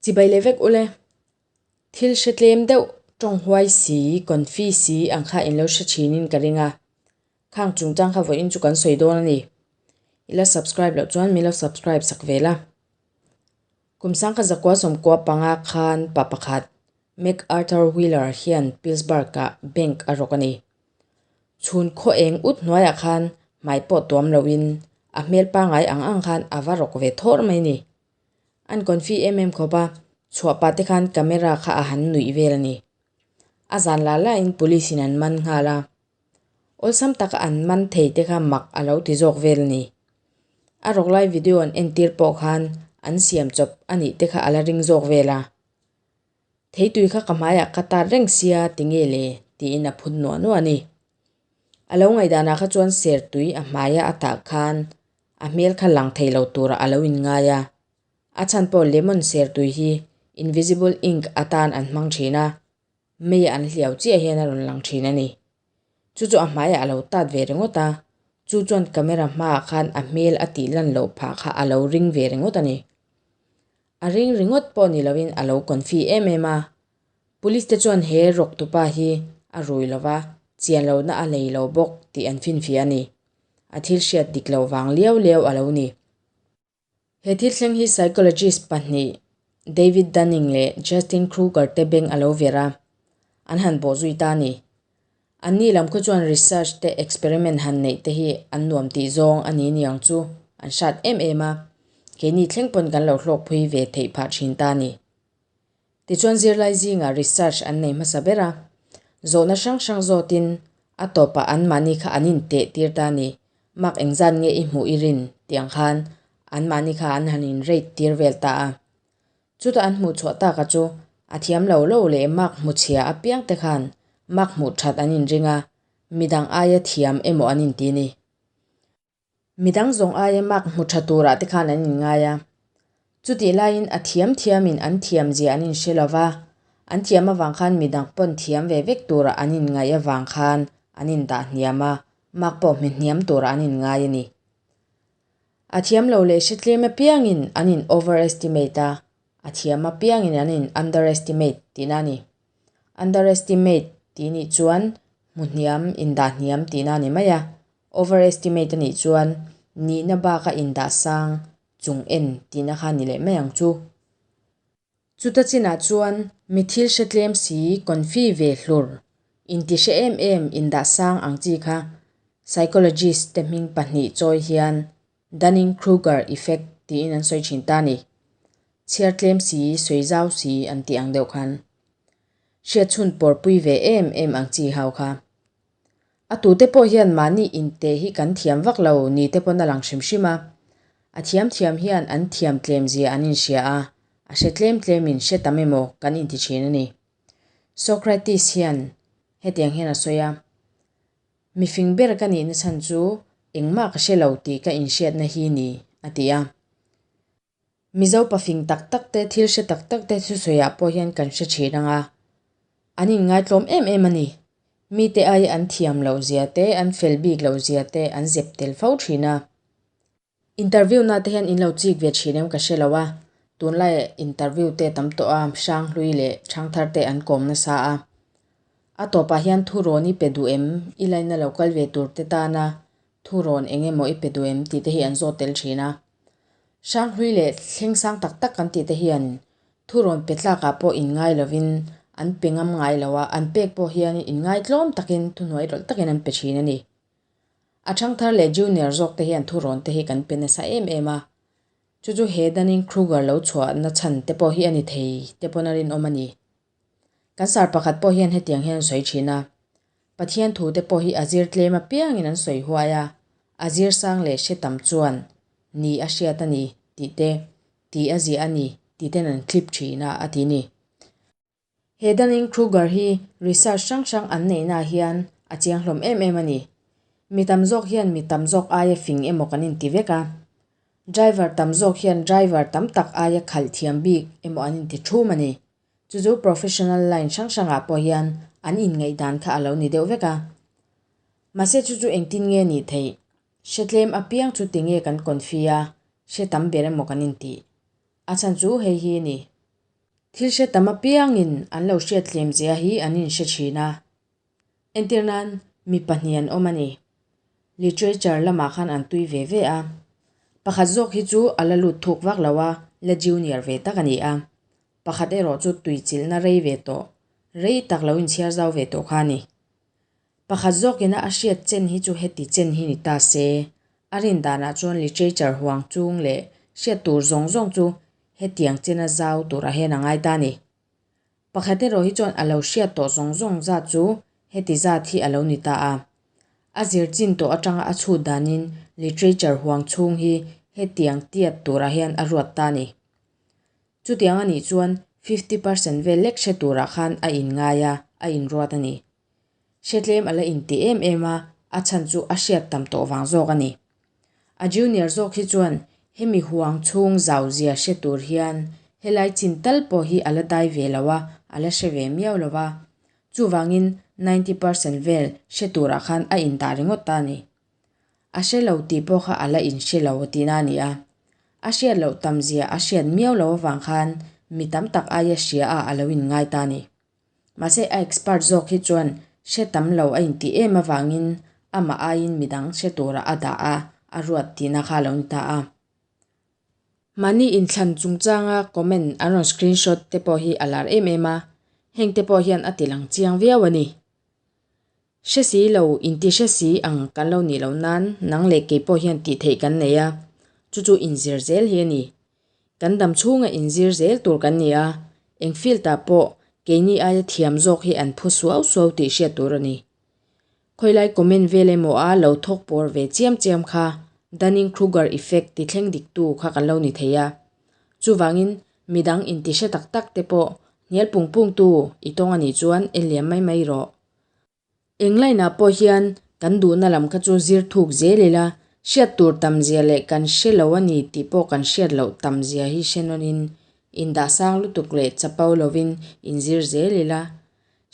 Chibai leh vek ule. Thil hre tlem deuh tawng huai si, confi si ang kha in lo hre thinin ka ring a. Khang chungchang kha vawiin chu kan sawi dawn a ni. I la subscribe loh chuan min lo subscribe sak ve la. Kum sangkhat zakua sawmkua panga khan pa pakhat MacArthur Wheeler hian Pittsburgh-ah bank a rawk a ni. Chhun khaw eng ut hnuaiah khan hmai pawh tuam loin a hmel pangngai ang ang khan a va rawk ve thawr mai a ni. An confi em em khawp a, chhuah pah te khan camera kha a han nuih vel a ni. A zan la lain police in an man nghal a. Awlsam taka an man thei te kha mak a lo ti zawk vel a ni. A rawk lai video an entir pawh khan an siam chawp a nih te kha a la ring zawk vel a. Theitui kha ka hmaiah ka tar reng sia tinge le tiin a phun nuah nuah a ni. A lo ngaihdanah kha chuan sertui a hmaia a tah khan a hmel kha lang thei lo turah a lo inngai a. A chhan pawh lemon sertui hi invisible ink atan an hmang thin a, mei an hliau chiah hian a rawn lang thin a ni. Chu chu a hmaiah a lo tat ve ringawt a, chu chuan camera hmaah khan a hmel a tih lan loh phah kha a lo ring ve ringawt a ni. A ring ringawt pawh ni loin a lo confi em em a. Police te chuan he rawk tupa hi a rui lo va, chian lohna a nei lo bawk tih an finfiah a ni. A thil hriat dik loh vang liau liau a lo ni. He thil thleng hi psychologist pahnih David Dunning leh Justin Kruger te beng a lo ver a, an han bawh zui ta a ni. Anni lam khaw chuan research te experiment han neih te hi an nuam tih zawng a ni niang chu an hrat em em a, keini thleng pawn kan lo hlawkphui ve theih phah thin ta a ni. Tichuan zirlai zingah research an nei hmasa ber a, zawhna hrang hrang zawtin a tawpah anmahni kha an inteh tir ta a ni. Mark engzat nge i hmuh i rin tih ang khan anmahni kha an han in rate tir vel ta a. Chutah an hmuh chhuah taka chu a thiam lo lo leh mark hmu chhia apiang te khan mark hmuh that an inring a, midang aia thiam emaw an inti a ni. Midang zawng aia mark hmu tha turah te khan an inngai a. Chutih laiin a thiam thiamin an thiamzia an inhre lo va, an thiam avang khan midang pawn thiam ve vek turah an inngaih avang khan an indah hniam a, mark pawh hme hniam turah an inngai a ni. A thiam lo leh hre tlem apiangin an in overestimate a, a thiam apiangin an in underestimate tihna a ni. Underestimate tih nih chuan hmu hniam, indah hniam tihna a ni mai a. Overestimate a nih chuan nihna baka indah sang chung en tihna kha ni leh mai ang chu. Chuta chinah chuan mi thil hre tlem si confi ve hlur, inti hre em em indah sang ang chi kha psychologist te hming pahnih chawi hian Dunning-Kruger effect tiin an sawi thin ta a ni. Chhiar tlem si, sawi zau si an tih ang deuh khan. Hriatchhun pawrpui ve em em ang chi hau kha. A tute pawh hian mahni inte hi kan thiam vak lo ni te pawn a lang hrim hrim a. A thiam thiam hian an thiam tlem zia an inhria a, a hre tlem tlemin hre tam emaw kan inti thin a ni. Socrates hian hetiang hian a sawi a, Mifing ber ka nihna chhan chu engmah ka hre lo tih ka inhriatna hi ni, a ti a. Mizo pafing tak tak te, thil hre tak tak te thusawiah pawh hian kan hre thin ang a, an inngaitlawm em em a ni. Mite aia an thiam loh zia te, an fel bik loh zia te an zep tel fo thin a. Interview na te hian in lo chik ve thin em ka hre lo a, tunlai interview te tam tawh a, Hranghlui leh Thangthar te an kawm nasa a. A tawpah hian thurawn i pe duh em, i laina lo kal ve tur te tana thurawn eng emaw i pe duh em tih te hi an zawt tel thin a. Hranghlui leh thleng sang tak tak kan tih te hian thurawn pe tlakah pawh inngai lovin an pe ngam ngai lo a, an pek pawh hian inngaitlawm takin thuhnuai rawlh takin an pe thin a ni. A thangthar leh junior zawk te hian thurawn te hi kan pe nasa em em a, chu chu he Dunning-Kruger lo chhuahna chhan te pawh hi a ni thei te pawn a rinawm a ni. Kan sar pakhat pawh hian hetiang hian an sawi thin a, Pathian thu te pawh hi a zir tlem apiangin an sawi huai a, a zir sang leh hre tam chuan ni a hriat a ni tih te, tih a ziah a ni tih ten an clip thin a, a ti ni. He Dunning-Kruger hi research hrang hrang an neihnaah hian a chiang hlawm em em a ni. Mi tam zawk hian mi tam zawk aia fing emaw kan inti vek a. Driver tam zawk hian driver tam tak aia khalh thiam bik emaw an inti thum a ni. Chu chu professional line hrang hrangah pawh hian an inngaihdan kha a lo ni deuh vek a. Mahse chu chu engtin nge nih theih? Hre tlem apiang chu tinge kan confi a, hre tam ber emaw kan intih? A chhan chu hei hi a ni. Thil hre tam apiangin an lo hriat tlem zia hi an inhre thin a. Entir nan mi pahnih an awm a ni. Literature lamah khan an tui ve ve a. Pakhat zawk hi chu a la lut thuk vak lo a, la junior ve tak a ni a. Pakhat erawh chu tui chilhna rei ve tawh, rei tak lo inchhiar zau ve tawh kha a ni. Pakhat zawkina a hriat chen hi chu heti chen hi ni ta se, a rin danah chuan literature huang chung leh hriat tur zawng zawng chu hetiang chena zau turah hian a ngai ta a ni. Pakhat erawh hi chuan a lo hriat tawh zawng zawng zat chu heti zat hi a lo ni ta a. A zir chin tawh atanga a chhut danin literature huang chhung hi hetiang tiat turah hian a ruat ta a ni. Chutiang a nih chuan 50% vel lek hre turah khan a inngai a, a inruat a ni. Hre tlem a la inti em em a, a chhan chu a hriat tam tawh vang zawk a ni. A junior zawk hi chuan hemi huang chhung zau zia hre tur hian helai chin tal pawh hi a la dai ve lo a, a la hre ve miau lo va. Chuvangin 90% vel hre turah khan a indah ringawt ta a ni. A hre lo tih pawh kha a la inhre lo tihna a ni a. A hriat loh tam zia a hriat miau lo avang khan mi tam tak aia hria a a lo inngai ta a ni. Mahse a expert zawk hi chuan hre tam lo a intih em avangin amah aiin midang hre tura a dah a, a ruat tihna kha a lo ni ta a. Mahni inthlan chungchanga comment an rawn screenshot te pawh hi a lar em em a, heng te pawh hian a ti lang chiang viau a ni. Hre si lo, inti hre si ang kan lo nih loh nan nang leh kei pawh hian tih theih kan nei a, chu chu inzir zel hi a ni. Kan dam chhunga inzir zel tur kan ni a, eng field ah pawh keini aia thiam zawk hi an phu suau suau tih hriat tur a ni. Khawilai comment vel emaw a lo thawk pawr ve chiam chiam kha Dunning-Kruger effect ti thleng diktu kha kan lo ni thei a. Chuvangin midang inti hre tak tak te pawh hnial pung pung tu i tawng a nih chuan en liam mai mai rawh. Eng line-ah pawh hian kan duhna lam kha chu zir thuk zel ila, hriat tur tam zia leh kan hre lo a ni tih pawh kan hriat loh tam zia hi hre nawnin indah sang lutuk leh chapo lovin inzir zel ila.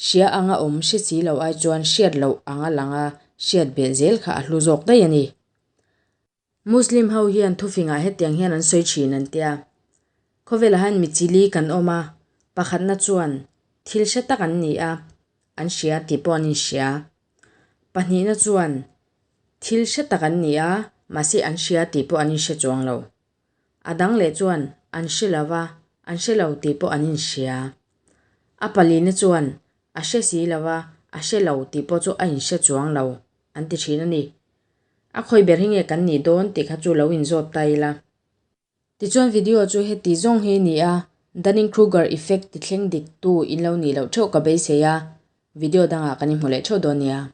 Hria anga awm hre si lo ai chuan hriat loh anga langa hriat belh zel kha a hlu zawk daih a ni. Muslim ho hian thufingah hetiang hian an sawi thin an tia. Khawvelah hian mi chili kan awm a, pakhatna chuan thil hre tak an ni a, an hria tih pawh an inhria. Pahnihna chuan thil hre tak an ni a, mahse an hria tih pawh an inhre chuang lo. A dang leh chuan an hre lo va, an hre lo tih pawh an inhria. A palina chuan a hre si lo va, a hre lo tih pawh chu a inhre chuang lo an ti thin a ni. A khawi ber hi nge kan nih dawn tih kha chu lo inzawt ta ila. Tichuan video chu heti zawng hi ni a, Dunning-Kruger effect ti thleng dik tu in lo nih loh theuh ka beisei a, video dangah kan inhmu leh theuh dawn nia.